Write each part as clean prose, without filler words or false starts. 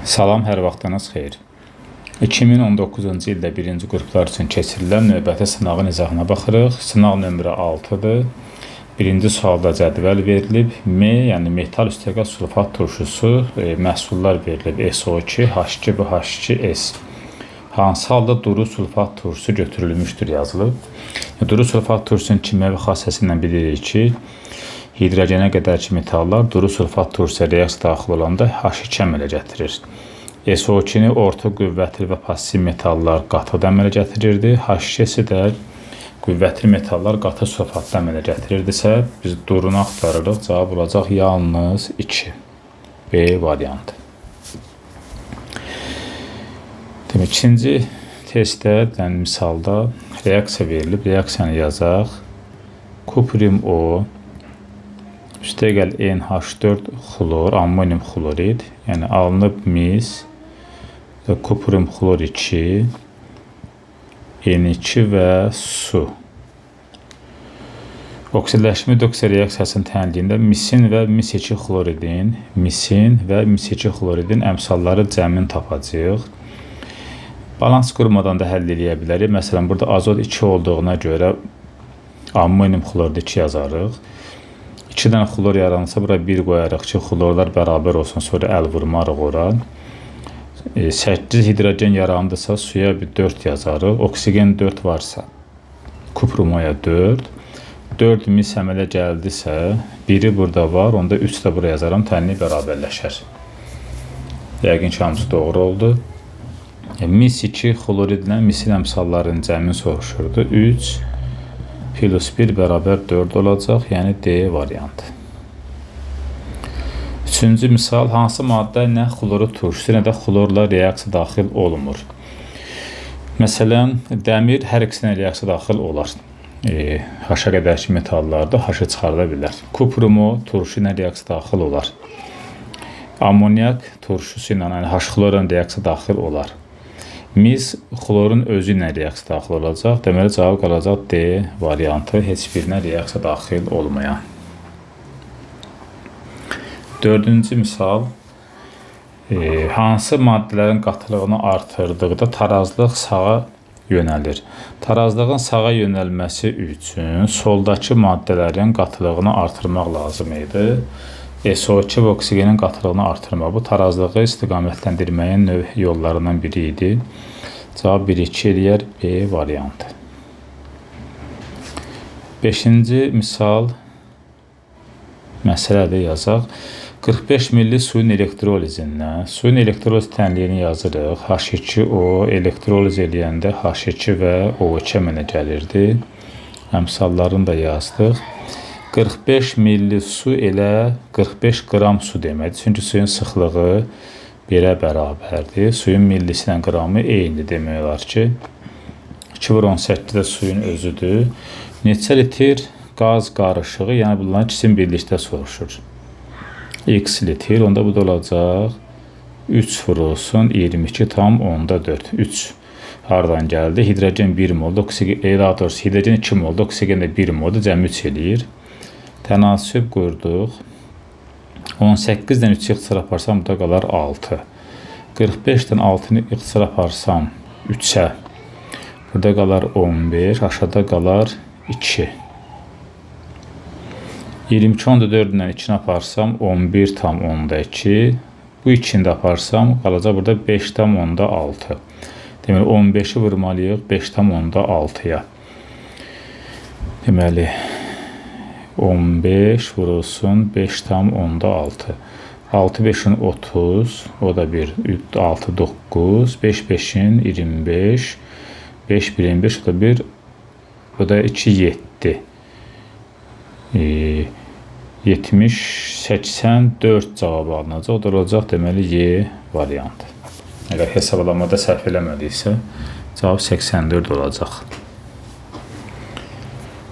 Salam, hər vaxtınız xeyir. 2019-cu ildə birinci qruplar üçün keçirilən növbəti sınağın izahına baxırıq. Sınaq nömrə 6-dır. Birinci sualda cədvəl verilib. M, yəni metal üstəgəl sulfat turşusu məhsullar verilib. SO2, H2 və H2S. Hansı halda duru sulfat turşusu götürülmüşdür yazılıb. Duru sulfat turşusunun kimyəvi xassəsi ilə bilirik ki, hidrogenə qədərki metallar duru sulfat turşusu reaksiya daxil olanda H2 əmələ gətirir. SO2-ni orta qüvvətli və passiv metallar qatıda əmələ gətirirdi. H2-si də qüvvətli metallar qatı sulfatda əmələ gətirirdisə, biz durunu axtarırıq. Cavab olacaq yalnız 2. B variantı. Demək, ikinci testdə, yəni misalda reaksiya verilib. Reaksiyanı yazaq. Kuprium O üstəgəl NH4 xlor, ammonium xlorid, yəni alınıb mis, kuprium xlor 2, N2 və su. Oksidləşmə reduksiya reaksiyasının tənliyində misin və mis 2 xloridin, misin və mis 2 xloridin əmsalları cəmini tapacağıq. Balans qurmadan da həll eləyə bilərik. Məsələn, burada azot 2 olduğuna görə ammonium xlorid 2 yazarıq. 2 dənə xlor yaransa, bura 1 qoyarıq ki, xlorlar bərabər olsun, sonra əl vurmarıq ora. 8 hidrogen yarandısa, suya bir 4 yazarıq. Oksigen 4 varsa, kuprumoya 4. 4 mis əmələ gəldisə, biri burada var, onda 3 də bura yazaram, tənlik bərabərləşər. Yəqin ki, hamısı doğru oldu. Mis 2 xloridlə misin əmsallarının cəmini soruşurdu. 3 plus 1 bərabər 4 olacaq, yəni D variantı. Üçüncü misal, hansı maddə nə xloru turşusu, nə də xlorla reaksiya daxil olmur? Məsələn, dəmir hər ikisinə reaksiya daxil olar. H-a qədərki metallarda H-ı çıxarda bilər. Kuprumo turşu ilə reaksiya daxil olar. Amonyak turşusu ilə, yəni H xlorla reaksiya daxil olar. Mis xlorun özü ilə reaksiya daxil olacaq. Deməli, cavab qalacaq D variantı, heç birinə reaksiya daxil olmayan. Dördüncü misal, hansı maddələrin qatılığını artırdıqda tarazlıq sağa yönəlir? Tarazlığın sağa yönəlməsi üçün soldakı maddələrin qatılığını artırmaq lazım idi. SO2 və oksigenin qatılığını artırmaq. Bu tarazlığı istiqamətləndirməyin növ yollarından biri idi. Cavab 1-2 eləyər B variantı. Beşinci misal məsələdir, yazaq. 45 milli suyun elektrolizindən suyun elektroliz tənliyini yazırıq. H2O elektroliz eləyəndə H2 və O2 əmələ gəlirdi. Əmsallarını da yazdıq. 45 milli su elə 45 qram su deməkdir. Çünki suyun sıxlığı 1-ə bərabərdir. Suyun millisi ilə qramı eynidir demək olar ki. 2,18 də suyun özüdür. Neçə litr qaz qarışığı, yəni bunların ikisini birlikdə soruşur. X litr, onda bu da olacaq 3 vurulsun 22,4. 3 hardan gəldi? Hidrogen 1 moldur, oksigen, daha doğrusu hidrogen 2 moldur, oksigen də 1 moldur, cəmi 3 eləyir. Tənasüb qurduq. 18-dən 3-ü ixtisar aparsam, burada qalar 6. 45-dən 6-nı ixtisar aparsam 3-ə, burada qalar 11, aşağıda qalar 2. 22,4-dən 2-ni aparsam 11,2. Bu 2-ni də aparsam, qalacaq burada 5,6. Deməli, 15-i vurmalıyıq 5,6-ya. Deməli, 15 vurulsun 5,6. 6 5-in 30, o da 1, 6, 9, 5 5-in 25, 5 1-in 5, o da 1, o da 2, 7. 70, 84 cavabı alınacaq. O da olacaq, deməli, Y variantı. Əgər hesablamada səhv eləmədiksə, cavab 84 olacaq.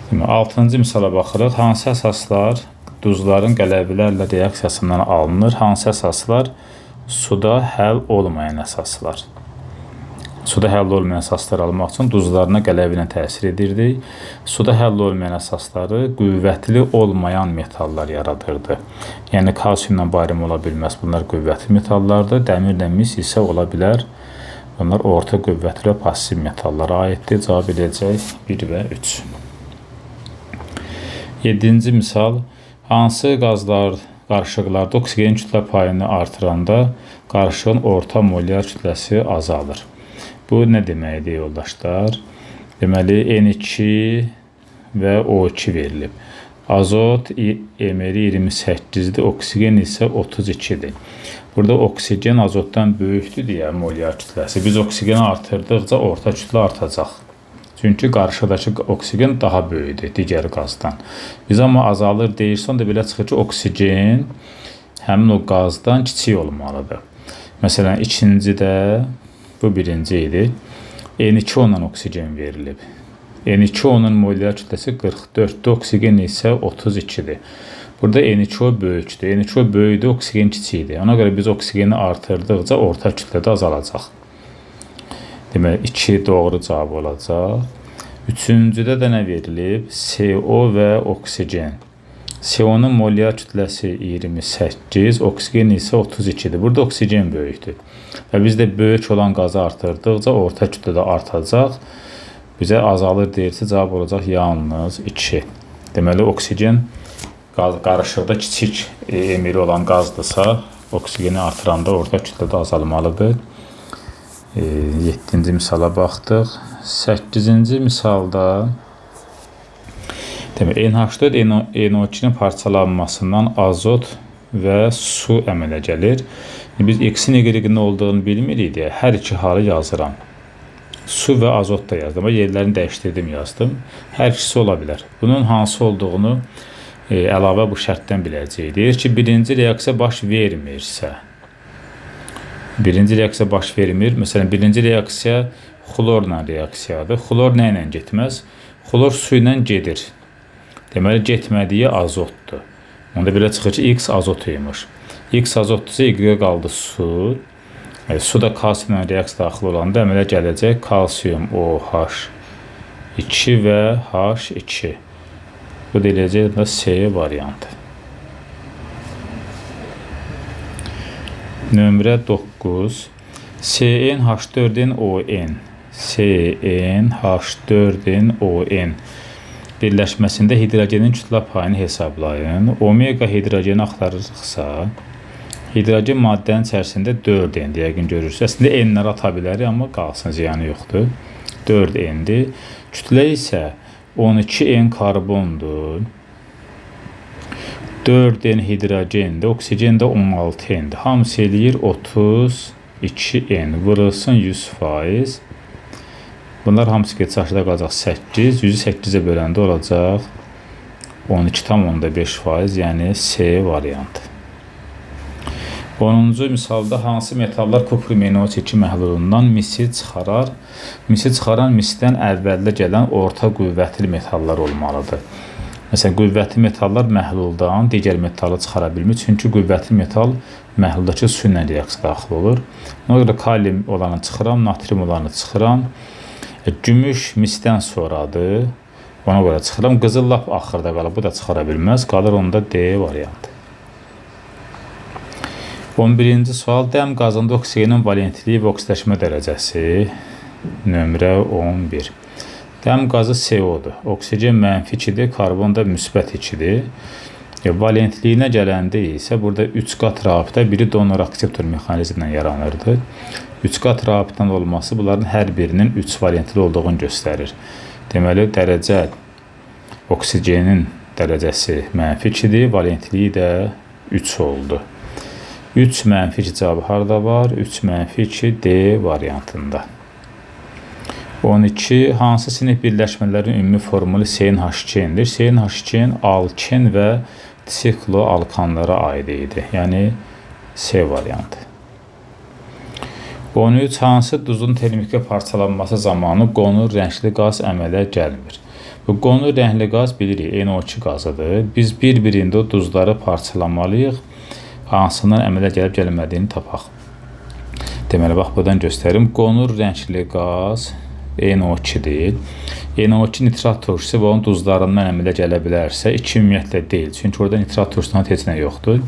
Deməli, 6-cı misala baxırıq. Hansı əsaslar duzların qələvilərlə reaksiyasından alınır? Hansı əsaslar suda həll olmayan əsaslar? Suda həll olmayan əsaslar almaq üçün duzlarına qələvi ilə təsir edirdik. Suda həll olmayan əsasları qüvvətli olmayan metallar yaradırdı. Yəni kalsiumla barium ola bilməz. Bunlar qüvvətli metallardır. Dəmirlə mis isə ola bilər. Bunlar orta qüvvətli və passiv metallara aiddir. Cavab eləyəcək 1 və 3. 7-ci misal. Hansı qazlar qarışıqlarda oksigenin kütlə payını artıranda qarışığın orta molyar kütləsi azalır? Bu nə deməkdir yoldaşlar? Deməli, N2 və O2 verilib. Azot emeri 28-dir, oksigen isə 32-dir. Burada oksigen azotdan böyükdür deyə molyar kütləsi. Biz oksigeni artırdıqca orta kütlə artacaq. Çünki qarışıqdakı oksigen daha böyükdür digər qazdan. Biz amma azalır deyirsə, onda belə çıxır ki, oksigen həmin o qazdan kiçik olmalıdır. Məsələn, ikincidə, bu birinci idi. N2O-la oksigen verilib. N2O-nun molyar kütləsi 44-dür, oksigen isə 32-dir. Burada N2O böyükdür. N2O böyükdür, oksigen kiçikdir. Ona görə biz oksigeni artırdıqca orta kütlə də azalacaq. Deməli, 2 doğru cavab olacaq. Üçüncüdə də nə verilib? CO və oksigen. CO-nun molyar kütləsi 28, oksigen isə 32-dir. Burada oksigen böyükdür. Və biz də böyük olan qazı artırdıqca orta kütlə də artacaq. Bizə azalır deyirsə, cavab olacaq yalnız 2. Deməli, oksigen qarışıqda kiçik emiri olan qazdırsa, oksigeni artıranda orta kütlə də azalmalıdır. 7-ci misala baxdıq. 8-ci misalda demək, NH4 NO2-nin parçalanmasından azot və su əmələ gəlir. Biz X-in Y-in nə olduğunu bilmirik deyə hər iki halı yazıram. Su və azot da yazdım. Yerlərini dəyişdirdim, yazdım. Hər ikisi ola bilər. Bunun hansı olduğunu əlavə bu şərtdən biləcəyik. Deyir ki, birinci reaksiya baş vermirsə. Birinci reaksiya baş vermir. Məsələn, birinci reaksiya xlorla reaksiyadır. Xlor nə ilə getməz? Xlor su ilə gedir. Deməli, getmədiyi azotdur. Onda belə çıxır ki, X azot imiş. X azotdursa, Y qaldı su. Su da kalsiumla reaksiya daxil olanda əmələ gələcək kalsium OH2 və H2. Bu da eləyəcək də C variantı. Nömrə 9. CnH4nON. CnH4nON birləşməsində hidrogenin kütlə payını hesablayın. Omega hidrogeni axtarırıqsa, hidrogen maddənin içərisində 4N-dir, yəqin görürsünüz. Əslində N-ləri ata bilərik, amma qalsın, ziyanı yoxdur. 4N-dir. Kütlə isə 12N karbondur. 4N hidrogendir, oksigen də 16N-dir. Hamısı eləyir 32N. Vurulsun 100%. Bunlar hamısı keçərdə qalacaq 8. 100-ü 8-ə böləndə olacaq 12,5%, yəni C variantı. 10-cu misalda hansı metallar kuprum NO2 məhlulundan misi çıxarar? Misi çıxaran misdən əvvəldə gələn orta qüvvətli metallar olmalıdır. Məsələn, qüvvətli metallar məhluldan digər metalı çıxara bilmir. Çünki qüvvətli metal məhluldakı su ilə reaksiya daxil olur. Ona görə kalium olanı çıxıram, natrium olanı çıxıram. Gümüş misdən sonradır. Ona görə çıxıram. Qızıl lap axırda qalır. Bu da çıxara bilməz. Qalır onda D variantı. 11-ci sual. Dəm qazında oksigenin valentliyi və oksidləşmə dərəcəsi. Nömrə 11. Dəm qazı CO-dur. Oksigen mənfi 2-dir, karbon da müsbət 2-dir. Valentliyinə gələndə isə burada 3 qat rabitə, biri donor-akseptor mexanizmlə yaranırdı. 3 qat rabitənin olması bunların hər birinin 3 valentli olduğunu göstərir. Deməli, dərəcə oksigenin dərəcəsi mənfi 2-dir, valentliyi də 3 oldu. 3 mənfi 2 cavabı harda var? 3 mənfi 2 D variantında. 12. Hansı sinif birləşmələrin ümumi formulu CnH2n-dir? CnH2n alken və sikloalkanlara aid idi. Yəni C variantı. 13. Hansı duzun termiki parçalanması zamanı qonur rəngli qaz əmələ gəlmir? Bu qonur rəngli qaz bilirik NO2 qazıdır. Biz bir-birində o duzları parçalamalıyıq. Hansından əmələ gəlib gəlmədiyini tapaq. Deməli, bax, buradan göstərim. Qonur rəngli qaz NO2-dir. NO2 nitrat turşusu və onun duzlarından əmələ gələ bilərsə, 2 ümumiyyətlə deyil. Çünki orada nitrat turşusundan heç nə yoxdur.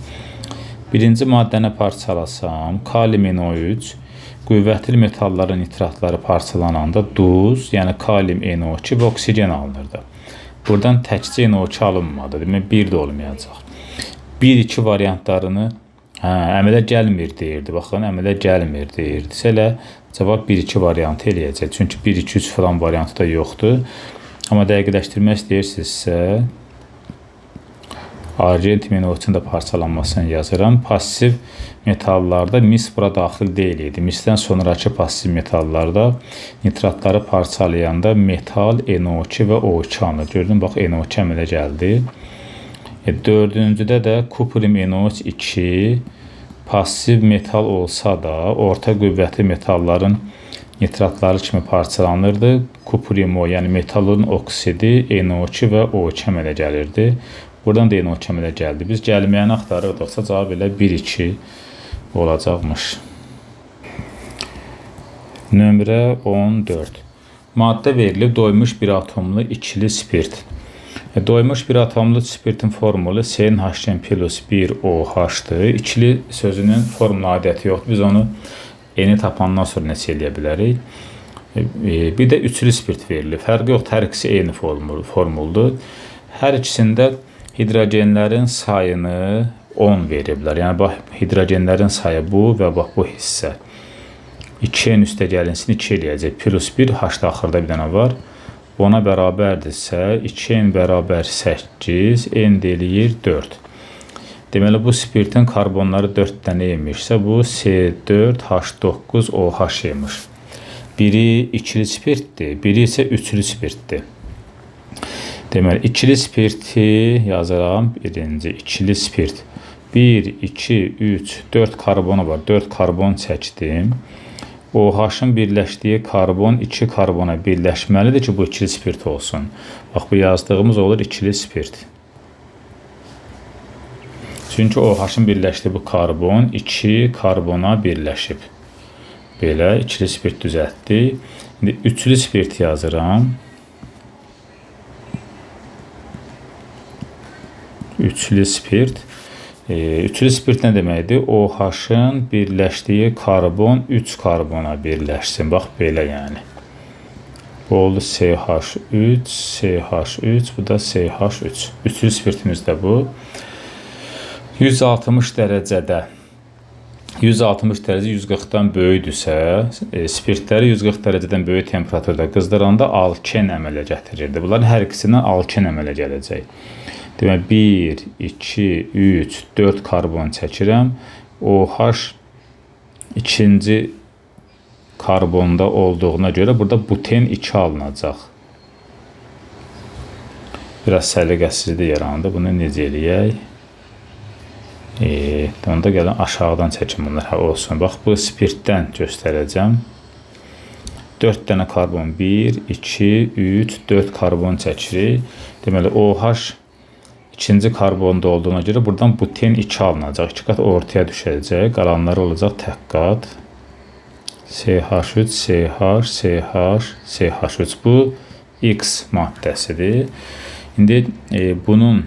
Birinci maddəni parçalasam, kalium NO3, qüvvətli metalların nitratları parçalananda duz, yəni kalium NO2 və oksigen alınırdı. Buradan təkcə NO2 alınmadı. Demək, 1 də olmayacaq. 1-2 variantlarını əmələ gəlmir deyirdi. Baxın, əmələ gəlmir deyirdi. Elə cavab 1-2 variantı eləyəcək. Çünki 1-2-3 falan variantı da yoxdur. Amma dəqiqləşdirmək istəyirsinizsə, argentum NO3-ün də parçalanmasını yazıram. Passiv metallarda mis bura daxil deyil idi. Misdən sonrakı passiv metallarda nitratları parçalayanda metal NO2 və O2 alınır. Gördün, bax, NO2 əmələ gəldi. Dördüncüdə də kuprum NO2 passiv metal olsa da orta qüvvətli metalların nitratları kimi parçalanırdı. Kuprum O, yəni metalın oksidi NO2 və O2 əmələ gəlirdi. Buradan da NO2 əmələ gəldi. Biz gəlməyəni axtarırdıqsa cavab elə 1-2 olacaqmış. Nömrə 14. Maddə verilib doymuş bir atomlu ikili spirt. Doymuş bir atomlu spirtin formulu CnH plus 1OH-dır. İkili sözünün formula adəti yoxdur. Biz onu N-i tapandan sonra nəsə eləyə bilərik. Bir də üçlü spirt verilib. Fərqi yoxdur. Hər ikisi eyni formuldur. Hər ikisində hidrogenlərin sayını 10 veriblər. Yəni, bax, hidrogenlərin sayı bu və bax, bu hissə. 2N üstə gəlinsin, 2 eləyəcək. Plus 1, H da axırda bir dənə var. Ona bərabərdirsə, 2N bərabər 8, N də eləyir 4. Deməli, bu spirtin karbonları 4 dənə imişsə, bu C4H9OH imiş. Biri ikili spirtdir, biri isə üçlü spirtdir. Deməli, ikili spirti yazıram. Birinci, ikili spirt. 1, 2, 3, 4 karbonu var. 4 karbon çəkdim. OH-ın birləşdiyi karbon 2 karbona birləşməlidir ki, bu ikili spirt olsun. Bax, bu yazdığımız olur ikili spirt. Çünki OH-ın birləşdiyi bu karbon 2 karbona birləşib. Belə ikili spirt düzəltdik. İndi üçlü spirt yazıram. Üçlü spirt. Üçlü spirt nə deməkdir? OH-ın birləşdiyi karbon 3 karbona birləşsin. Bax, belə yəni. Bu oldu CH3, CH3, bu da CH3. Üçlü spirtimiz də bu. 160 dərəcədə 160 dərəcə 140-dan böyükdürsə, spirtləri 140 dərəcədən böyük temperaturda qızdıranda alken əmələ gətirirdi. Bunların hər ikisindən alken əmələ gələcək. Demək, 1, 2, 3, 4 karbon çəkirəm. OH ikinci karbonda olduğuna görə burada buten 2 alınacaq. Biraz səliqəsizlik yarandı. Bunu necə eləyək? Onda gəlin aşağıdan çəkim bunlar. Hə, olsun. Bax, bu spirtdən göstərəcəm. 4 dənə karbon. 1, 2, 3, 4 karbon çəkirik. Deməli, OH ikinci karbonda olduğuna görə buradan buten 2 alınacaq. 2 qat ortaya düşəcək. Qalanları olacaq tək qat. CH3, CH, CH, CH3. Bu X maddəsidir. İndi bunun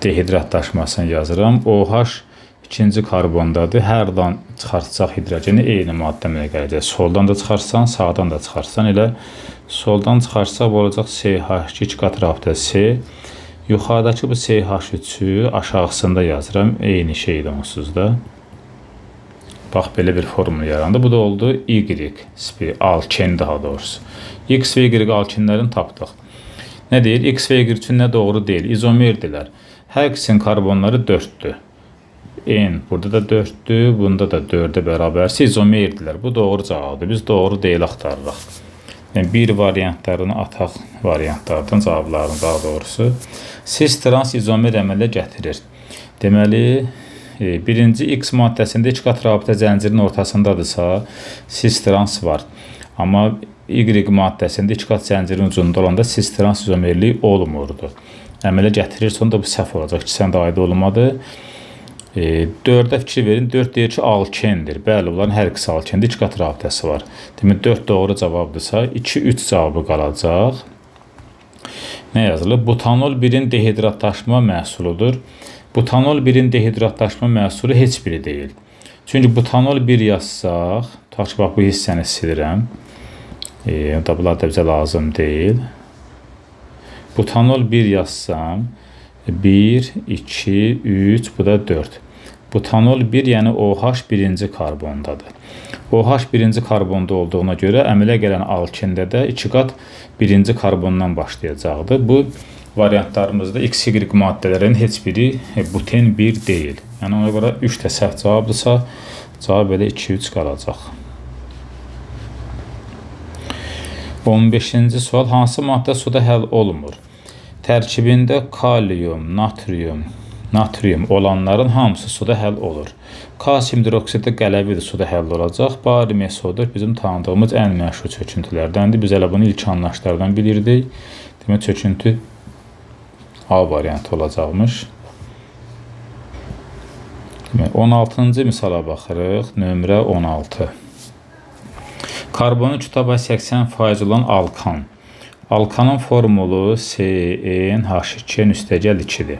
dehidratlaşmasını yazıram. OH ikinci karbondadır. Hərdən çıxartsaq hidrogeni eyni maddə əmələ gələcək. Soldan da çıxarsan, sağdan da çıxarsan. Elə soldan çıxarsaq bu olacaq CH2 2 qat rabitə C. Yuxarıdakı bu CH3-ü aşağısında yazıram. Eyni şeydir onsuz da. Bax, belə bir formul yarandı. Bu da oldu Y alken daha doğrusu. X və Y alkenlərini tapdıq. Nə deyir? X və Y üçün nə doğru deyil? İzomerdirlər. Hər ikisinin karbonları 4-dür. N burada da 4-dür, bunda da 4-ə bərabərsə izomerdirlər. Bu doğru cavabdır. Biz doğru deyil axtarırıq. Yəni, bir variantlarını ataq variantlardan cavablarını daha doğrusu. Cis trans izomer əmələ gətirir. Deməli, birinci X maddəsində iki qat rabitə zəncirinin ortasındadırsa, cis trans var. Amma Y maddəsində iki qat zəncirin ucunda olanda cis trans izomerlik olmurdu. Əmələ gətirirsə, onda bu səhv olacaq. İkisinin də aid olmadı. 4-ə fikir verin. 4 deyir ki, alkendir. Bəli, bunların hər ikisi alkendir. 2 qat rabitəsi var. Demək, 4 doğru cavabdırsa, 2, 3 cavabı qalacaq. Nə yazılıb? Butanol 1-in dehidratlaşma məhsuludur. Butanol 1-in dehidratlaşma məhsulu heç biri deyil. Çünki butanol 1 yazsaq, tutaq ki, bax, bu hissəni silirəm. Bunlar da bizə lazım deyil. Butanol 1 yazsam, 1, 2, 3, bu da 4. Butanol 1, yəni OH birinci karbondadır. OH birinci karbonda olduğuna görə əmələ gələn alkində də 2 qat birinci karbondan başlayacaqdır. Bu variantlarımızda X, Y maddələrin heç biri buten 1 deyil. Yəni ona görə 3 də səhv cavabdırsa, cavab elə 2-3 qalacaq. 15-ci sual. Hansı maddə suda həll olmur? Tərkibində kalium, natrium olanların hamısı suda həll olur. Kalsium hidroksidi qələvidir, suda həll olacaq. Barium SO4 bizim tanıdığımız ən məşhur çöküntülərdəndir. Biz elə bunu ilk anlaşlardan bilirdik. Demək, çöküntü A variantı olacaqmış. Demək, 16-cı misala baxırıq. Nömrə 16. Karbonun kütlə payı 80% olan alkan. Alkanın formulu CnH2n üstəgəl 2-dir.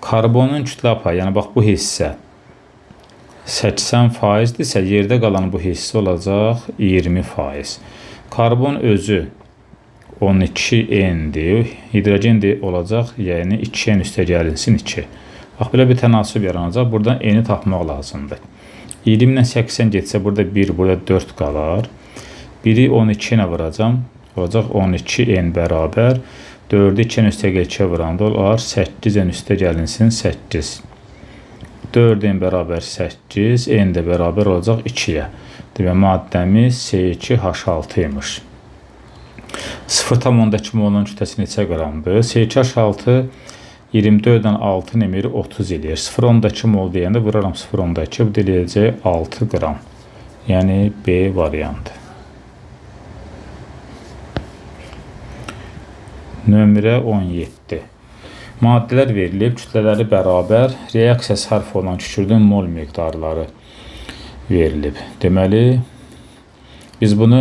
Karbonun kütlə payı, yəni bax bu hissə 80%-dirsə, yerdə qalan bu hissə olacaq 20%. Karbon özü 12N-dir, hidrogen də olacaq, yəni 2N üstə gəlinsin 2. Bax, belə bir tənasüb yaranacaq. Buradan N-i tapmaq lazımdır. 20 ilə 80 getsə, burada 1, burada 4 qalar. 1-i 12 ilə vuracam. Olacaq 12N bərabər. 4-ü 2N üstə gəl 2-yə vuranda olar 8N üstə gəlinsin 8. 4N bərabər 8, N də bərabər olacaq 2-yə. Demək, maddəmiz C2H6 imiş. 0,2 molun kütləsi neçə qramdır? C2H6 24-dən 6 nemiri 30 eləyir. 0,2 mol deyəndə vuraram 0,2, bu da eləyəcək 6 qram. Yəni B variantı. Nömrə 17. Maddələr verilib, kütlələri bərabər, reaksiya sərf olan kükürdün mol miqdarları verilib. Deməli, biz bunu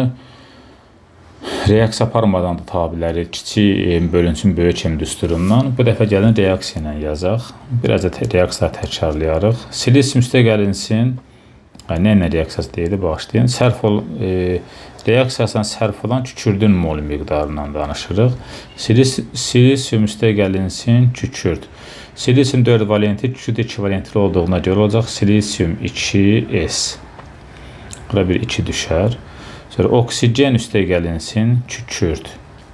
reaksiya aparmadan da tapa bilərik. Kiçik M bölünsün böyük M düsturundan. Bu dəfə gəlin reaksiya ilə yazaq. Biraz da reaksiya təkrarlayarıq. Silisium üstə gəlinsin. Nə ilə reaksiyası deyildi, bağışlayın. Reaksiyasından sərf olan kükürdün mol miqdarından danışırıq. Silisium üstə gəlinsin kükürd. Silisium 4 valentli, kükürd 2 valentli olduğuna görə olacaq silisium 2S. Bura bir 2 düşər. Sonra oksigen üstə gəlinsin kükürd.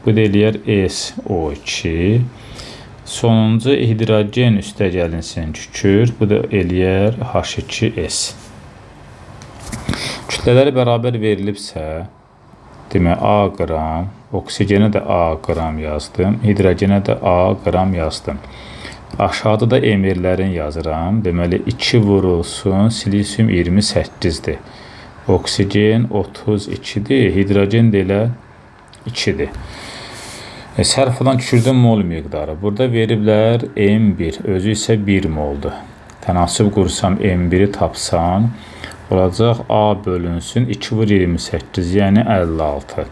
Bu da eləyər SO2. Sonuncu hidrogen üstə gəlinsin kükürd. Bu da eləyər H2S. Kütlələri bərabər verilibsə, demək A qram, oksigenə də A qram yazdım, hidrogenə də A qram yazdım. Aşağıda da emirlərin yazıram. Deməli 2 vurulsun, silisium 28-dir. Oksigen 32-dir, hidrogen də elə 2-dir. Sərf olan kükürdün mol miqdarı. Burada veriblər M1, özü isə 1 moldur. Tənasüb qursam M1-i tapsam, olacaq A bölünsün 2 vur 28, yəni 56.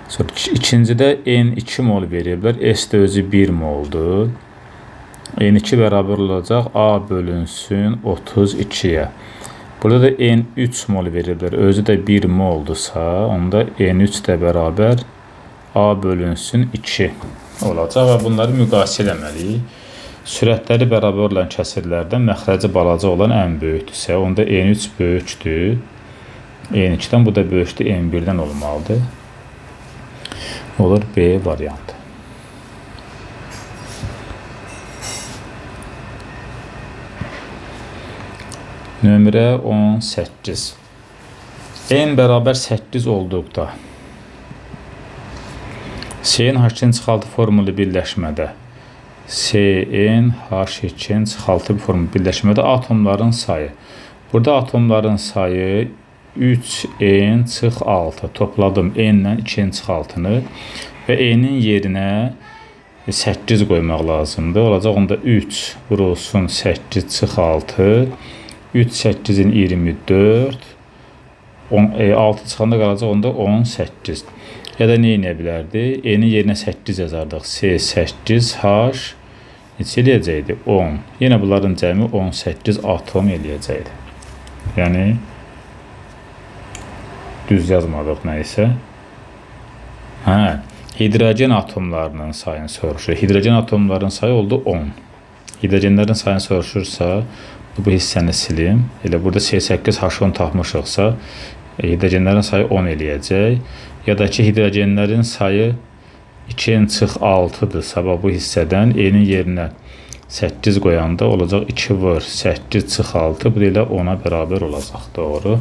Sonra ikincidə N2 mol veriblər, S də özü 1 moldur. N2 bərabər olacaq A bölünsün 32-yə. Burada da N3 mol veriblər, özü də 1 moldursa, onda N3 də bərabər A bölünsün 2 olacaq və bunları müqayisə eləməliyik. Sürətləri bərabər olan kəsirlərdən məxrəci balaca olan ən böyükdürsə, onda N3 böyükdür. N2-dən, bu da böyükdür, N1-dən olmalıdır. Olur B variantı. Nömrə 18. N bərabər 8 olduqda CnH2-nin çıxaltı formulu birləşmədə CnH2-nin çıxaltı formulu birləşmədə atomların sayı. Burada atomların sayı 3N çıx 6. Topladım N ilə 2N çıx 6-nı və N-in yerinə 8 qoymaq lazımdır. Olacaq onda 3 vurulsun 8 çıx 6. 3 8-in 24. 6 çıxanda qalacaq onda 18. Ya da nə eləyə bilərdi? N-in yerinə 8 yazardıq. C 8 H neçə eləyəcəkdi? 10. Yenə bunların cəmi 18 atom eləyəcəkdi. Yəni düz yazmadıq nə isə. Hə, hidrogen atomlarının sayını soruşur. Hidrogen atomlarının sayı oldu 10. Hidrogenlərin sayını soruşursa, bu hissəni silim. Elə burada C8H10 tapmışıqsa, hidrogenlərin sayı 10 eləyəcək. Ya da ki, hidrogenlərin sayı 2-nin çıx 6-dırsa, bu hissədən N-in yerinə 8 qoyanda olacaq 2 vur 8 çıx 6. Bu da elə 10-a bərabər olacaq. Doğru.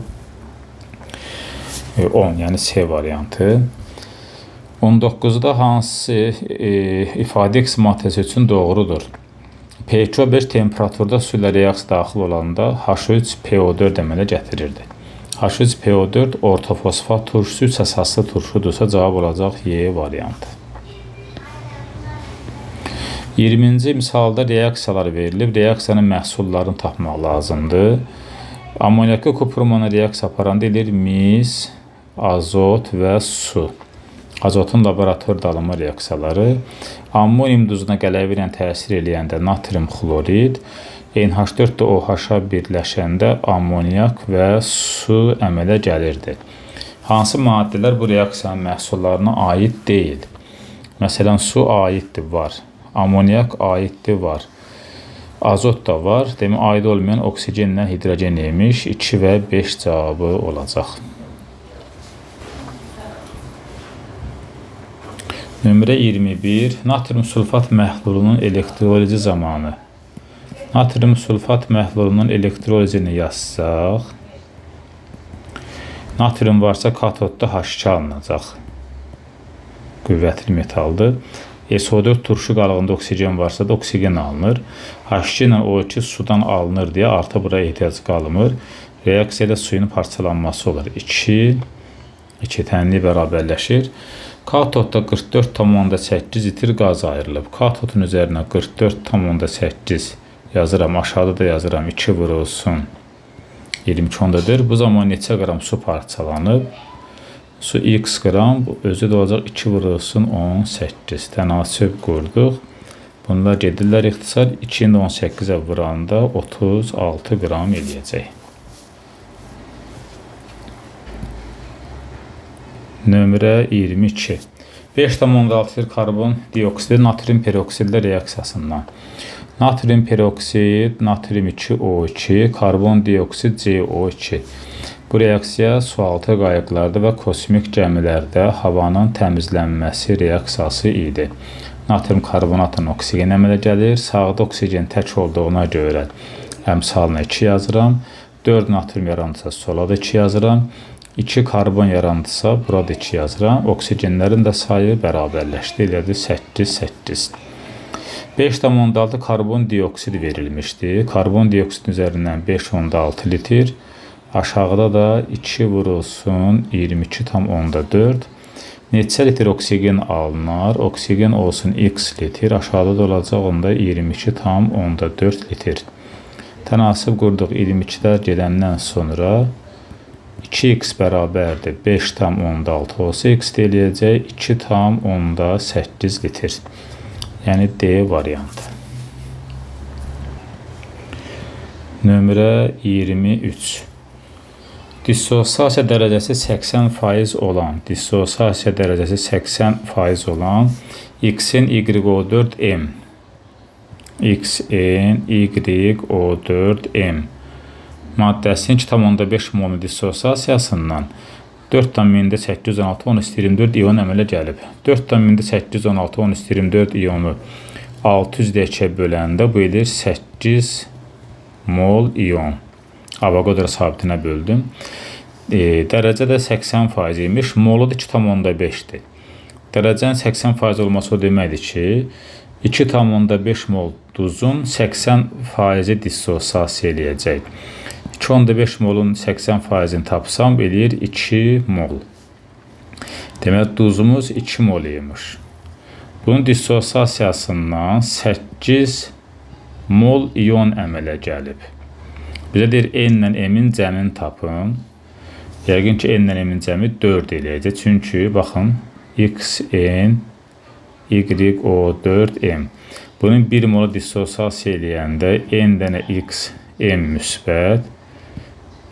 10, yəni C variantı. 19-da hansı ifadə X maddəsi üçün doğrudur? P2O5 temperaturda su ilə reaksiya daxil olanda H3PO4 əmələ gətirirdi. H3PO4 ortofosfat turşusu 3 əsaslı turşudursa cavab olacaq Y variantı. 20-ci misalda reaksiyalar verilib. Reaksiyanın məhsullarını tapmaq lazımdır. Amonyakı kuprumana reaksiya aparanda eləyir mis, azot və su. Azotun laborator alınma reaksiyaları. Ammonium duzuna qələvi ilə təsir eləyəndə natrium xlorid, NH4 də OH-a birləşəndə amonyak və su əmələ gəlirdi. Hansı maddələr bu reaksiyanın məhsullarına aid deyil? Məsələn, su aiddir, var. Amonyak aiddir, var. Azot da var. Demək, aid olmayan oksigenlə hidrogen imiş. 2 və 5 cavabı olacaq. Nömrə 21. Natrium sulfat məhlulunun elektrolizi zamanı. Natrium sulfat məhlulunun elektrolizini yazsaq, natrium varsa katodda H2 alınacaq. Qüvvətli metaldır. SO4 turşu qalığında oksigen varsa da oksigen alınır. H2 ilə O2 sudan alınır deyə artıq bura ehtiyac qalmır. Reaksiya ilə suyun parçalanması olur. 2, 2 tənlik bərabərləşir. Katodda 44,8 litr qaz ayrılıb. Katodun üzərinə 44,8 yazıram. Aşağıda da yazıram. 2 vurulsun 22,4. Bu zaman neçə qram su parçalanıb? Su x qram, özü də olacaq 2 vurulsun 18. Tənasüb qurduq. Bunlar gedirlər ixtisar. 2-ni də 18-ə vuranda 36 qram eləyəcək. Nömrə 22. 5,6 litr karbon dioksidi natrium peroksidlə reaksiyasından. Natrium peroksid, natrium 2O2, karbon dioksid CO2. Bu reaksiya sualtı qayıqlarda və kosmik gəmilərdə havanın təmizlənməsi reaksiyası idi. Natrium karbonatla oksigen əmələ gəlir. Sağda oksigen tək olduğuna görə əmsalına 2 yazıram. 4 natrium yarandısa sola da 2 yazıram. 2 karbon yarandısa burada 2 yazıram. Oksigenlərin də sayı bərabərləşdi. Elədir 8, 8. 5,6 karbon dioksid verilmişdi. Karbon dioksidin üzərindən 5,6 litr. Aşağıda da 2 vurulsun 22,4. Neçə litr oksigen alınar? Oksigen olsun x litr. Aşağıda da olacaq onda 22,4 litr. Tənasib qurduq 22-lər gedəndən sonra 2x bərabərdir 5,6 olsa x də eləyəcək 2,8 litr. Yəni D variantı. Nömrə 23. Dissosiasiya dərəcəsi 80% olan, dissosiasiya dərəcəsi 80% olan X-in YO4M, Xn YO4M maddəsinin 2,5 molun dissosiasiyasından 4,816 10 24 ion əmələ gəlib. 4,816 10 24 ionu 600 2-yə böləndə bu edir 8 mol ion. Avogadro sabitinə böldüm. Dərəcə də 80% imiş. Molu da 2,5-dir. Dərəcənin 80% olması o deməkdir ki, 2,5 mol duzun 80% dissosiasiya eləyəcək. 2,5 molun 80%-ni tapsam eləyir 2 mol. Demək, duzumuz 2 mol imiş. Bunun dissosiasiyasından 8 mol ion əmələ gəlib. Bizə deyir, N ilə M-in cəmini tapın. Yəqin ki, N ilə M-in cəmi 4 eləyəcək. Çünki, baxın, X, N, Y, O, 4, M. Bunun 1 mola dissosiasiya eləyəndə N dənə X, M müsbət,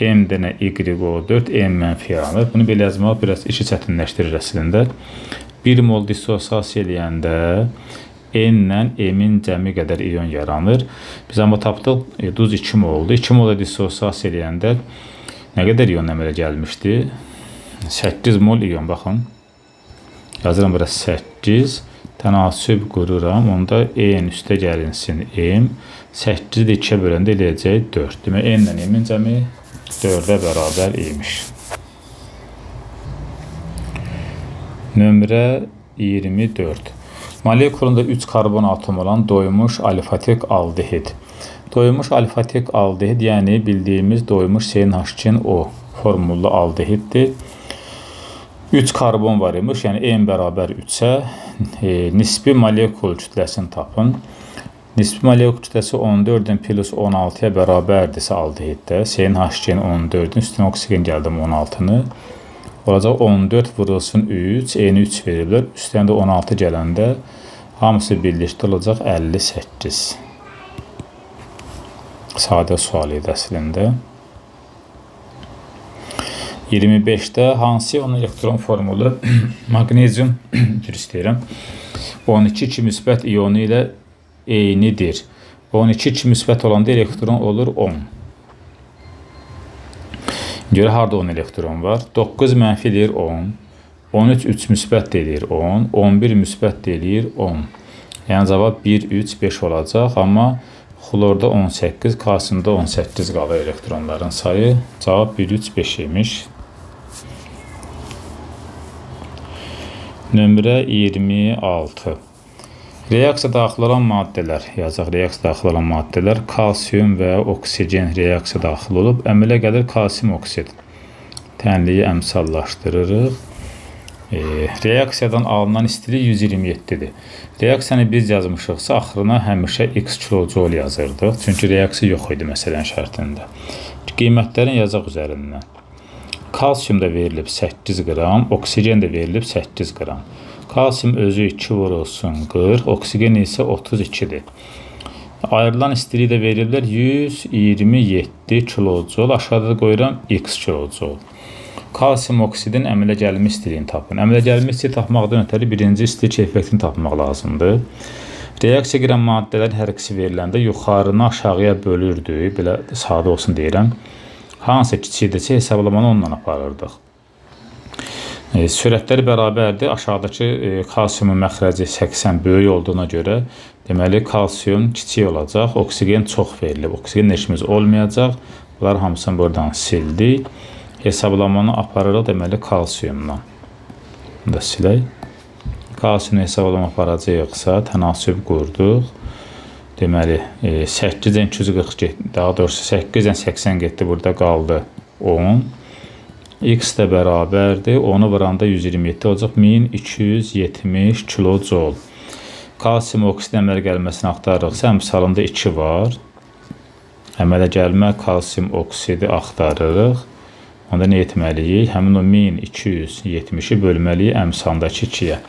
M dənə Y, O, 4, M mənfi yaranır. Bunu belə yazmaq biraz işi çətinləşdirir əslində. 1 mol dissosiasiya eləyəndə N ilə M-in cəmi qədər ion yaranır. Biz amma tapdıq, duz 2 moldur. 2 mola dissosiasiya eləyəndə nə qədər ion əmələ gəlmişdi? 8 mol ion, baxın. Yazıram bura 8. Tənasüb qururam. Onda N üstə gəlinsin M. 8-i də 2-yə böləndə eləyəcək 4. Demək, N ilə M-in cəmi 4-ə bərabər imiş. Nömrə 24. Molekulunda 3 karbon atomu olan doymuş alifatik aldehid. Doymuş alifatik aldehid, yəni bildiyimiz doymuş CnH2O formullu aldehiddir. 3 karbon var imiş, yəni N bərabər 3-ə nisbi molekul kütləsini tapın. Nisbi molekul kütləsi 14-ün plus 16-ya bərabərdirsə aldehiddə, CnH2-nin 14-ün üstünə oksigen gəldim 16-nı. Olacaq 14 vurulsun 3, N-i 3 veriblər. Üstünə də 16 gələndə hamısı birlikdə olacaq 58. Sadə sual idi əslində. 25-də hansı ionun elektron formulu maqnezium, üzr istəyirəm, 12 2 müsbət ionu ilə eynidir. 12 2 müsbət olanda elektron olur 10. Görə harada 10 elektron var? 9 mənfi eləyir 10, 13 3 müsbət də eləyir 10, 11 müsbət də eləyir 10. Yəni cavab 1, 3, 5 olacaq, amma xlorda 18, kalsiumda 18 qalır elektronların sayı. Cavab 1, 3, 5 imiş. Nömrə 26. Reaksiya daxil olan maddələr, yazaq reaksiya daxil olan maddələr kalsium və oksigen reaksiya daxil olub, əmələ gəlir kalsium oksid. Tənliyi əmsallaşdırırıq. Reaksiyadan alınan istilik 127-dir. Reaksiyanı biz yazmışıqsa, axırına həmişə x kilojoule yazırdıq. Çünki reaksiya yox idi məsələnin şərtində. Qiymətlərin yazaq üzərindən. Kalsium da verilib 8 qram, oksigen də verilib 8 qram. Kalsium özü 2 vurulsun 40, oksigen isə 32-dir. Ayrılan istilik də veriliblər 127 kilojoule. Aşağıda da qoyuram x kilojoule. Kalsium oksidin əmələ gəlmə istiliyini tapın. Əmələ gəlmə istiliyi tapmaqdan ötəri birinci istilik effektini tapmaq lazımdır. Reaksiya girən maddələrin hər ikisi veriləndə yuxarını aşağıya bölürdük. Belə sadə olsun deyirəm. Hansı kiçikdirsə hesablamanı onunla aparırdıq. Sürətləri bərabərdir. Aşağıdakı kalsiumun məxrəci 80 böyük olduğuna görə deməli kalsium kiçik olacaq. Oksigen çox verilib. Oksigen işimiz olmayacaq. Bunlar hamısını buradan sildik. Hesablamanı aparırıq deməli kalsiumdan. Bunu da silək. Kalsiumu hesablama aparacağıqsa tənasüb qurduq. Deməli 8-dən 240 getdi, daha doğrusu 8-dən 80 getdi, burada qaldı 10. X də bərabərdir. 10-u vuranda 127 olacaq. 1270 kilojoule. Kalsium oksidin əmələ gəlməsini axtarırıqsa, əmsalında 2 var. Əmələ gəlmə kalsium oksidi axtarırıq. Onda nə etməliyik? Həmin o 1270-i bölməliyik əmsalındakı 2-yə.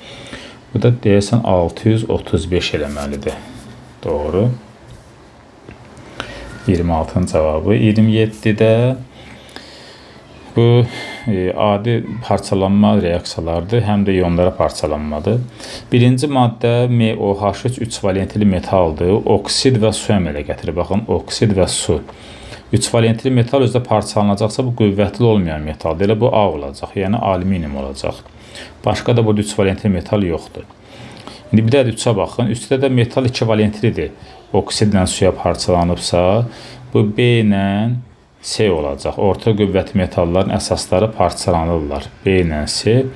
Bu da deyəsən 635 eləməlidir. Doğru. 26-nın cavabı. 27-də bu adi parçalanma reaksiyalardır, həm də ionlara parçalanmadır. Birinci maddə MOH3 3 valentli metaldır. Oksid və su əmələ gətirir. Baxın, oksid və su. 3 valentli metal özdə parçalanacaqsa bu qüvvətli olmayan metaldır. Elə bu A olacaq, yəni alüminium olacaq. Başqa da burada 3 valentli metal yoxdur. İndi bir də 3-ə baxın. 3-də də metal 2 valentlidir. Oksidlə suya parçalanıbsa, bu B ilə C olacaq. Orta qüvvətli metalların əsasları parçalanırlar. B ilə C.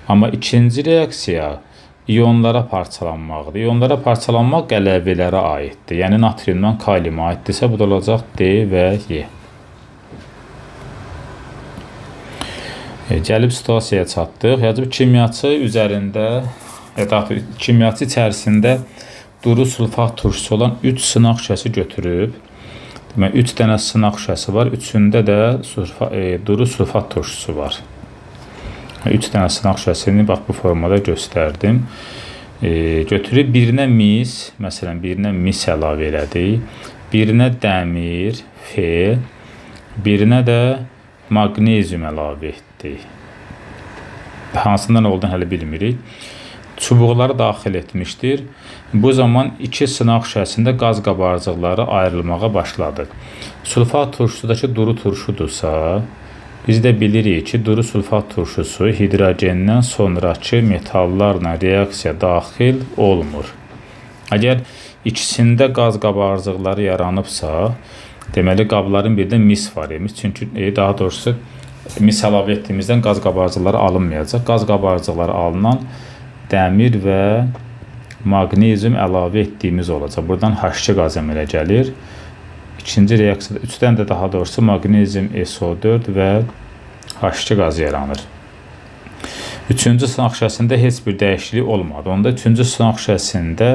Amma ikinci reaksiya ionlara parçalanmaqdır. İonlara parçalanmaq qələvilərə aiddir. Yəni natriumdan kaliuma aiddirsə, bu da olacaq D və Y. Gəlib situasiyaya çatdıq. Yazıb kimyaçı üzərində daha kimyaçı içərisində duru sulfat turşusu olan 3 sınaq şüşəsi götürüb. Demək, 3 dənə sınaq şüşəsi var. Üçündə də duru sulfat turşusu var. 3 dənə sınaq şüşəsini bax bu formada göstərdim. Götürüb birinə mis, məsələn, birinə mis əlavə elədik. Birinə dəmir, F, birinə də maqnezium əlavə etdik. Hansından olduğunu hələ bilmirik. Çubuqları daxil etmişdir. Bu zaman 2 sınaq şüşəsində qaz qabarcıqları ayrılmağa başladı. Sulfat turşusudakı duru turşudursa, biz də bilirik ki, duru sulfat turşusu hidrogendən sonrakı metallarla reaksiya daxil olmur. Əgər ikisində qaz qabarcıqları yaranıbsa, deməli qabların birində mis var imiş. Çünki daha doğrusu mis əlavə etdiyimizdən qaz qabarcıqları alınmayacaq. Qaz qabarcıqları alınan dəmir və maqnezium əlavə etdiyimiz olacaq. Buradan H2 qaz əmələ gəlir. İkinci reaksiyada 3-dən də daha doğrusu maqnezium SO4 və H2 qazı yaranır. Üçüncü sınaq şüşəsində heç bir dəyişiklik olmadı. Onda üçüncü sınaq şüşəsində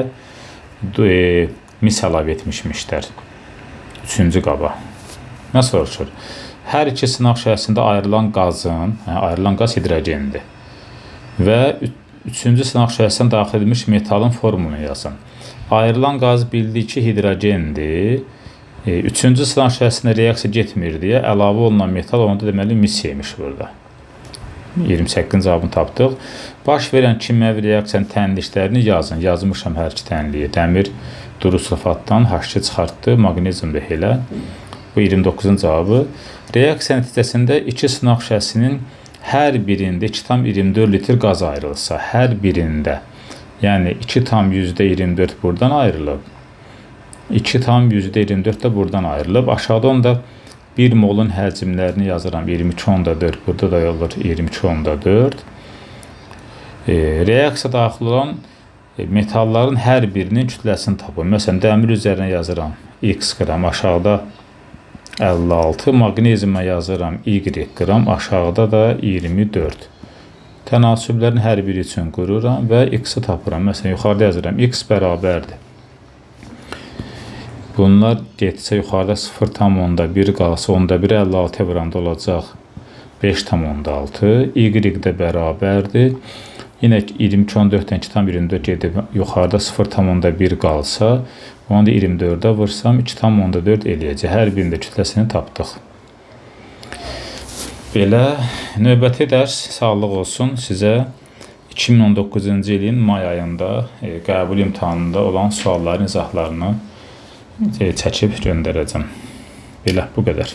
mis əlavə etmişmişlər. Üçüncü qaba. Nə soruşur? Hər iki sınaq şüşəsində ayrılan qazın, ayrılan qaz hidrogendir. Və üçüncü sınaq şüşəsindən daxil edilmiş metalın formulunu yazın. Ayrılan qaz bildik ki, hidrogendir. Üçüncü sınaq şüşəsində reaksiya getmir deyə əlavə olunan metal onda deməli mis yemiş burada. 28-ci cavabını tapdıq. Baş verən kimyəvi reaksiyanın tənliklərini yazın. Yazmışam hər iki tənliyi. Dəmir duru sulfatdan H2 çıxartdı, maqnezium da elə. Bu 29-un cavabı. Reaksiya nəticəsində iki sınaq şüşəsinin hər birində 2,24 litr qaz ayrılsa, hər birində, yəni 2,24 buradan ayrılıb, 2,24 də buradan ayrılıb. Aşağıda onda 1 molun həcmlərini yazıram. 22,4, burada da olur 22,4. Reaksiya daxil olan metalların hər birinin kütləsini tapın. Məsələn, dəmir üzərinə yazıram x qram, aşağıda 56, maqneziumə yazıram y qram, aşağıda da 24. Tənasüblərin hər biri üçün qururam və x-i tapıram. Məsələn, yuxarıda yazıram x bərabərdir. Bunlar getsə yuxarıda 0,1 qalsa, 1 56-ya vuranda olacaq 5,6. Y də bərabərdir. Yenə 22,4-dən 2,24 gedib yuxarıda 0,1 qalsa, onu da 24-ə vursam 2,4 eləyəcək. Hər birinin də kütləsini tapdıq. Belə, növbəti dərs sağlıq olsun sizə. 2019-cu ilin may ayında qəbul imtahanında olan sualların izahlarını çəkib göndərəcəm. Belə, bu qədər.